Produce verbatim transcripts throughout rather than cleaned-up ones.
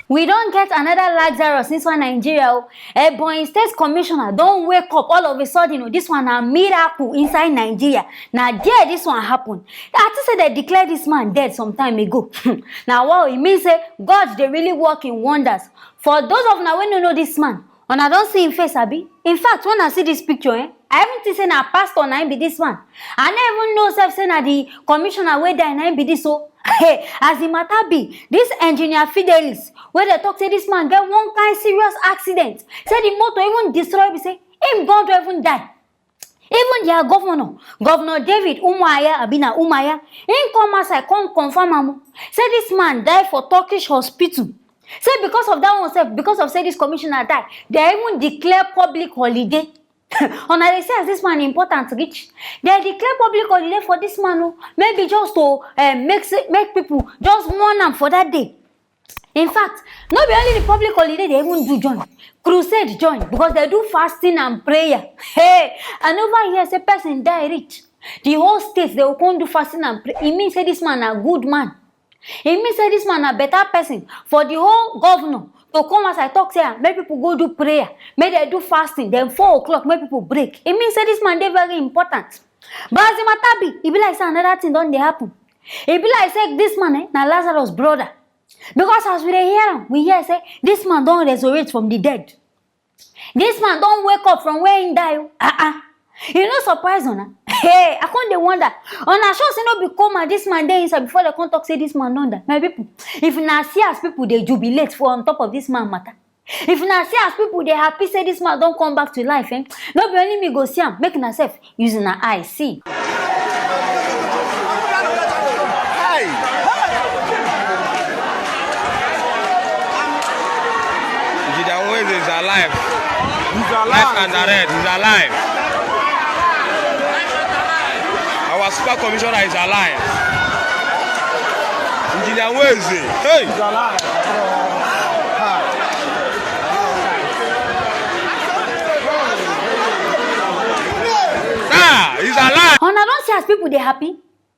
We don get another Lazarus inside Nigeria o. Ebonyi State Commissioner don wake up all of a sudden o. This one na miracle inside Nigeria. Na there this one happen. I think say dem declare this man dead some time ago. Na wow, e mean say God dey really work im wonders. For those of una wey no know this man, una don see im face, abi? In fact, when I see this picture, eh, I even think say na pastor na im be this man. I no even know sef say na the commissioner wey die na im be this o. Hey, as the matter be, this engineer Fidelis, wey dey talk say this man get one kind serious accident, say the motor even destroy, be say im gun don even die. Even their governor, Governor David Umuahia, abi na Umuahia, im come outside come confirm am o. Say this man die for Turkish hospital. Say because of that one sef, because of say this commissioner die, dem even declare public holiday. Una dey see as this man important reach. Dem declare public holiday for this man o, maybe just to, eh, make say, make people just mourn am for that day. In fact, no be only the public holiday dem even do join, crusade join, because dem do fasting and prayer. Hey, I never hear say person die reach, the whole state dem go come do fasting and pray. E mean say this man na good man. E mean say this man na better person for the whole governor to come outside talk say, ah, make people go do prayer, make dem do fasting, then four o'clock make people break. E mean say this man dey very important. But as the matter be, e be like say another thing don dey happen. E be like say this man, eh, na Lazarus brother. Because as we dey hear am, we hear say this man don resurrect from the dead. This man don wake up from where he die o. Ah ah. E no surprise una? Hey, I come dey wonder. Una sure say no be coma this man dey inside before dem come talk say this man don die? My people, if una see as people dey jubilate for on top of this man matter, if una see as people dey happy say this man don come back to life, eh, no be only me go see am, make una sef use una eye see. Hey! Jida Nweze is alive. He's alive. Life and direct, he's alive. Our super commissioner is alive. Engineer Nweze, hey! He's alive. Ah, he's alive. Una don see as people dey happy?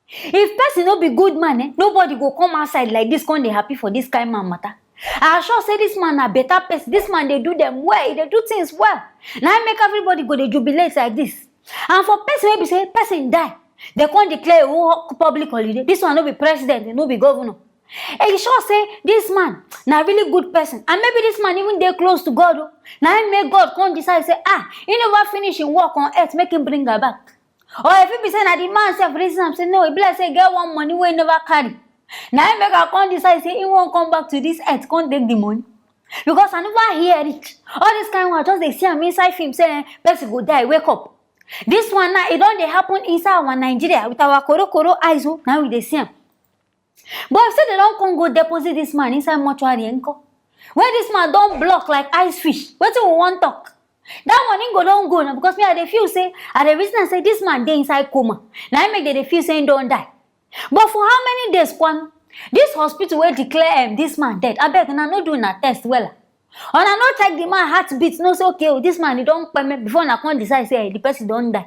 If person no be good man, eh, nobody go come outside like this come dey happy for this kind man matter. I sure say this man na better person. This man dey do them well, e dey do things well. Na im make everybody go dey jubilate like this. And for person wey be say person die, dem come declare a whole public holiday. This one no be president, e no be governor. E sure say this man na really good person, and maybe this man even dey close to God o. Na im make God come decide say, ah, he never finish him work on earth, make him bring her back. Or e fit be say na the man sef reason am say no, e be like say e get one money wey e never carry. Na im make am come decide say he wan come back to this earth come take the money. Because I never hear it. All this kind one, I just dey see am inside film say, eh, person go die, wake up. This one now, e don dey happen inside our Nigeria with our koro koro eyes o. Now we dey see am. But if say dem don come go deposit this man inside mortuary nko, where this man don block like ice fish, wetin we wan talk? That one im go don go na, because me I dey feel say, I dey reason am say this man dey inside coma. Na im make dem dey feel say im don die. But for how many days kwanu? This hospital wey declare, um, this man dead, abeg una no do una test wella. Una no check the man heartbeat, know say okay o, this man e don kpeme before una come decide say, eh, the person don die.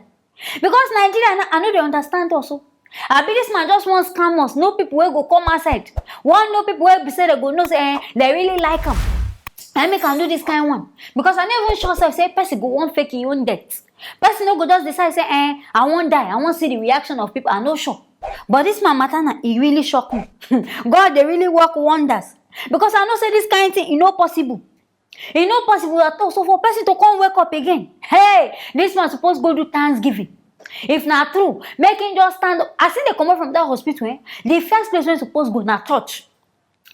Because Nigeria now, I no dey understand us o. Abi this man just wan scam us, know people wey go come outside, wan know people wey be say dem go know say, eh, dem really like am. Na im make am do this kind one. Because I no even sure sef say person go wan fake im own death. Person no go just decide say, eh, I wan die, I wan see the reaction of people, I no sure. But this man matter na, e really shock me. God dey really work wonders. Because I know say this kind thing, e no possible. E no possible at all. So for person to come wake up again, hey, this man suppose go do thanksgiving. If na true, make him just stand up. As he dey comot from that hospital, eh, the first place wey he suppose go na church.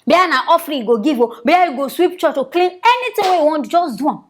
Be na offering he go give o, be he go sweep church or clean, anything wey he wan do, just do am.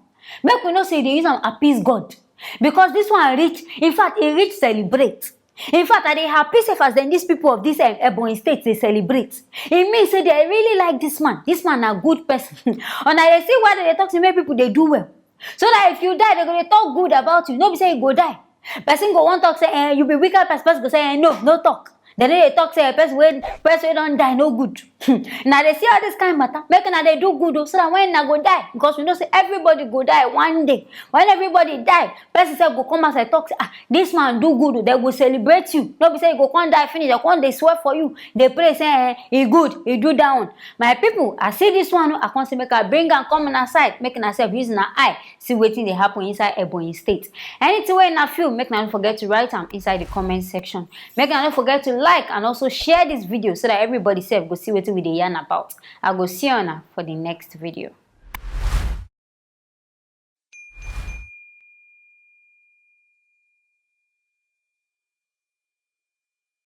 Make we know say he dey use am appease God. Because this one reach, in fact, e reach celebrate. In fact, I dey happy sef as dem, these people of this, eh, Ebonyi State dey celebrate. E mean say dem really like this man. This man na good person. Una dey see why dem dey talk say make people dey do well. So that if you die, dem go dey talk good about you. No be say you go die, person go wan talk say, eh, you be wicked person. Person go say, eh, no, no talk. Dem no dey talk say, eh, person wey, person wey don die no good. Una dey see all this kind matter, make una dey do good o, so that when una go die, because we know say everybody go die one day. When everybody die, person sef go come outside talk say, ah, this man do good o, dem go celebrate you. No be say you go come die finish, dem come dey swear for you, dey pray say, eh, e good, e do that one. My people, I see this one o, I come say make I bring am come una side, make una sef use una eye see wetin dey happen inside Ebonyi State. Anything wey una feel, make una no forget to write am inside the comment section. Make una no forget to like and also share this video so that everybody sef go see wetin we dey yarn about. I go see una for the next video.